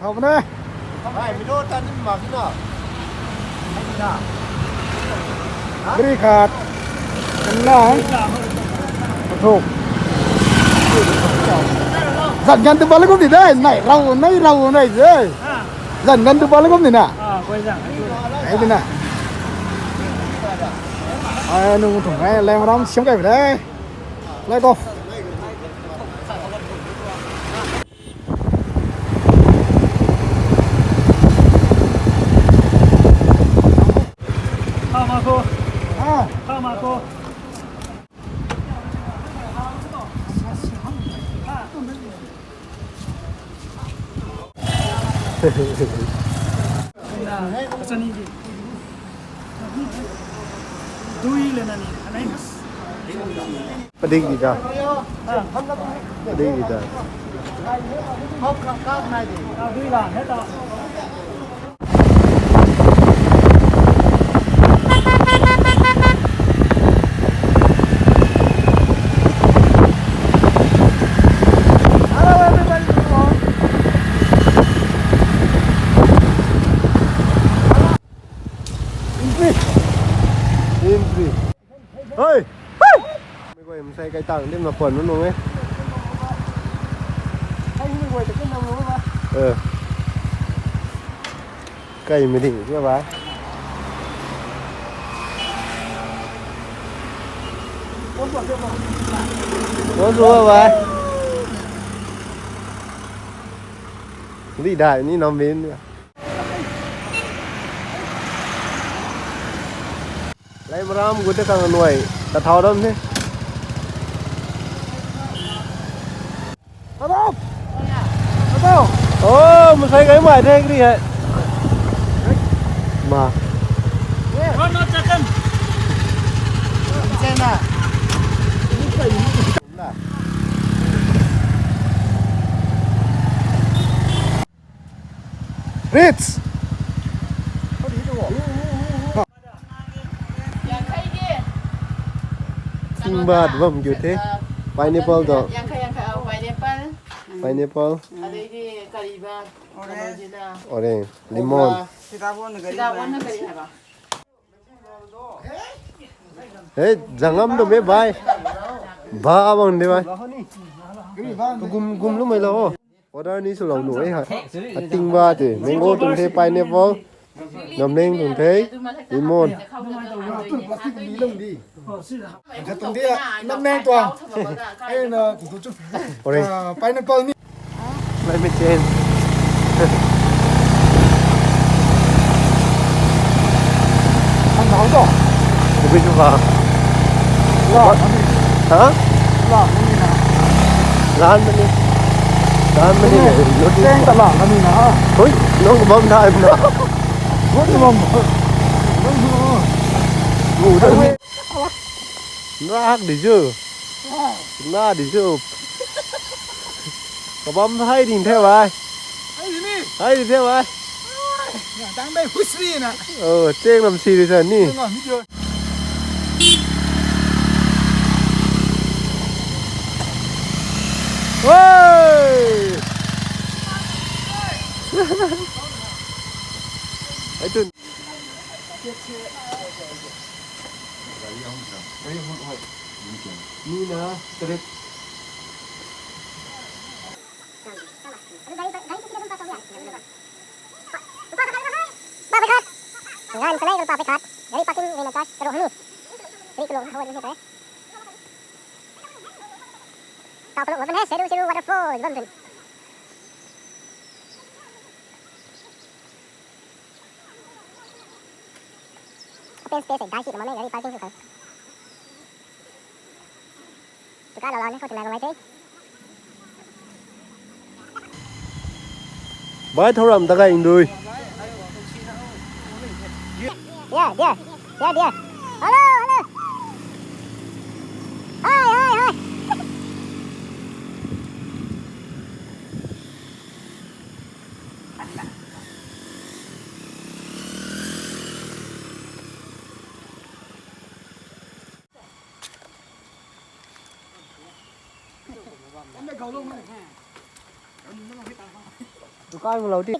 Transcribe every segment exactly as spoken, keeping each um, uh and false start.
Hop na. Gari khat. Kena. Pathuk. Zan gan tu bal kum di de, nai rau, nai rau, nai de. Zan gan tu bal kum di na. Ai di na. Ai, nung thung ai, lem ram siam kai de. Lai ko. Tha ma ko. Ha. Tha ma ko. Dui le na ni, anai. Padik di da. Padik di da. Hello everybody. Entry. Entry. Hey! Mei guay masai kai tang dim na khwan nunung e. Kai mei ding kha ba. Ro ru ba. Di dai ni nam bin. Lei maram gu te kang nuai ta thau dam the. Hello. Hello. Oh, masai kai mai the kri hai. Ma. Ron no chakan. Chena. Rich. Tingbat bam kiu the. Pineapple to. Yangkhai, yangkhai, oh, pineapple. Pineapple. Adei di kariba. Orange. Orange. Lemon. Sida bon na kari haba. Hey, zangam to me bai. Ba bang de bai. Gum gum lu mai lo. Order ni sw lou nu e ha. Ating ba te, mango tuang the, pineapple, namleng tuang the, lemon. Khat tuang the, namleng tuang. Ei na, tu tu chu. Orange. Ah, pineapple ni. Climate change. Ang tau to. Tabui chu ka. La, mani. Ha? La, mani na. Lan mani. Lan mani na. Teng ta la, mani na. Hui, nang bam dai na. Bam bam. Bam bam. Gu da. Rak di chu. Na di chu. Kabam hai ding the bai. Hai di ni. Hai di the bai. Ai, ya, dang dai hui sri na. Oh, cheng lam si di sa ni. Cheng lam video. Oi! Ai tu. Ni na, tarik. Ngan sanai kalpa pe khat. Gari parking rui na charge karo huni. Gari kalung hou ni te. Tau kalung bam he, seru seru waterfall bam tun. Open space hai, gari si kamang e, gari parking sw kha. Tuka la la ne, khou tina kamai the. Bai thow ram ta kai dui. Yeah, yeah. Yeah, yeah. Hello, hello. Hi, hi, hi. Dukan mo lou ti.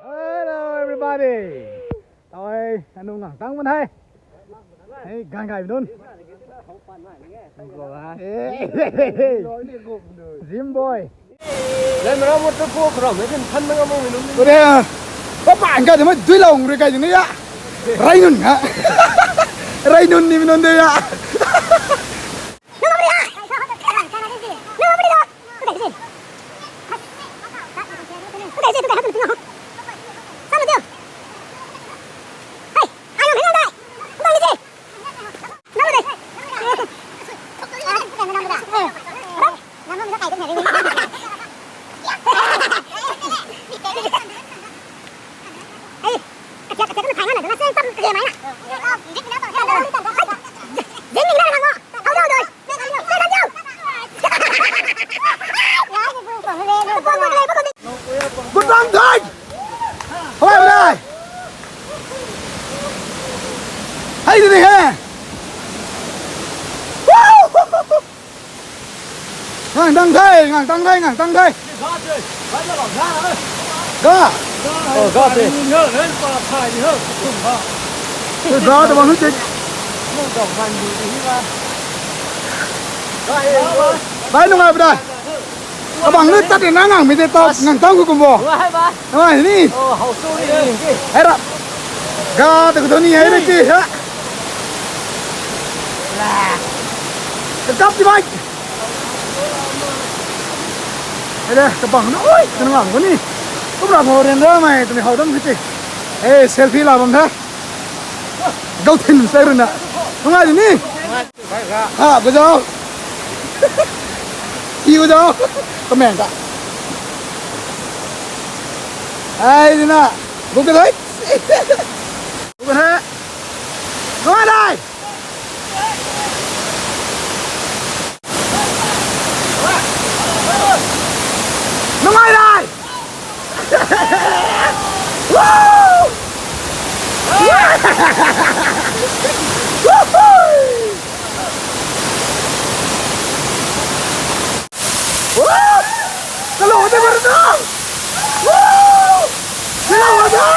Hello everybody. Tau hei, anu ngang tang bun hei. Hei, gan kai bun. Hey. Gym boy. Len mara mo tu ko khram, len than na mo mi nun. Ure. Papa, ang ka de mo dui long re kai ni ya. Rai nun ha. Rai nun ni mi nun de ya. Good bang thai. Hoi brai. Hai ni he. Ngang tang thai, ngang tang thai, ngang tang thai. Ga. Oh, ga te. Ga te bang te. Bai nung ai brai. Kabang ni tat na ngang mi te tau ngang tang ku kum bo. Ngai ni. Hai ra. Ga ta ku ni hai ra ti ha. Kap ti bai. Hai ra kabang na oi kan ngang ku ni. Kum ra mo ren ra mai tu ni hau dam ti. Hey, selfie la bam tha. Gau thin sai runa. Ngai ni. Ha, ku zau. Ki ku zau. Comment ta. Ai, ni na. Gu ka dai. Gu ka dai. Nungai dai. Nungai dai. Hello, hello.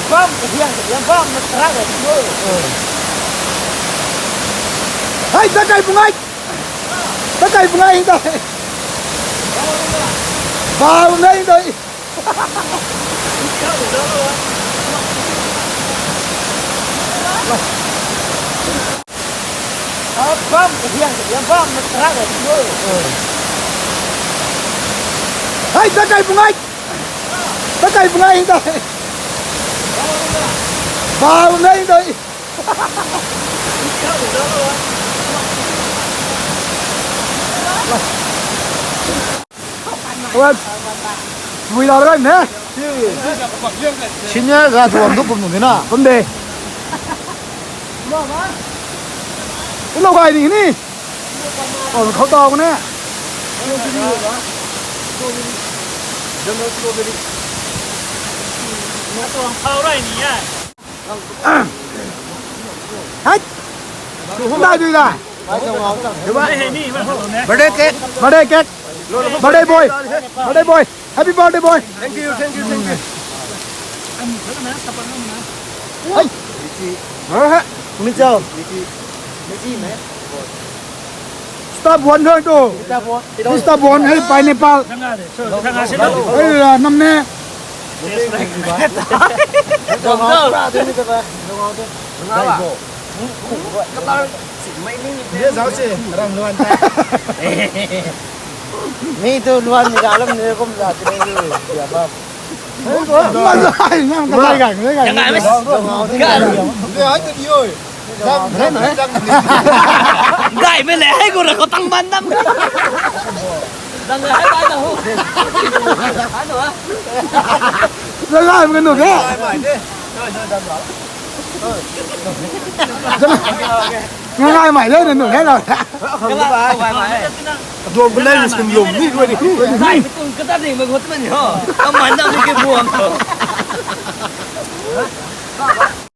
Bam, kadiang, kadiang, bam, na trak, na trak. Hai, ta kai pungai. Ta kai pungai, ta. Bam, nai, ta. Bam, kadiang, kadiang, bam, na trak, na trak. Hai, ta kai pungai. Ta kai pungai, ta. Bam, nai, ta. Wan. Mui lau rai ne. Senior ga tuang tu kum nung na. Kum de. Kum nung kai ni ni. Kum khou tau ne. Thau rai ni e. Hai. Dai dui dai. Birthday cake. Birthday cake. Birthday boy. Birthday boy. Happy birthday boy. Thank you, thank you, thank you. Hai. Hả? Umi chao. Stop one thôi tu. Stop one hai pineapple. Hai là năm nè. Ni tu luan ni ga lam ni kum za ti ni ya ba. Ngai ngai ngai ngai. Ngai me le hai ko na ko tang man dam. Dang hai ba da ho. Ano ha. Ngai ngai ngai nu ke. Ngai ngai mai le nu he lo. Dom ko le sum lum ni ko ni. Ngai me kum ka ta ding ma ko ta ni ho. Ka man dam ni ke buang ko.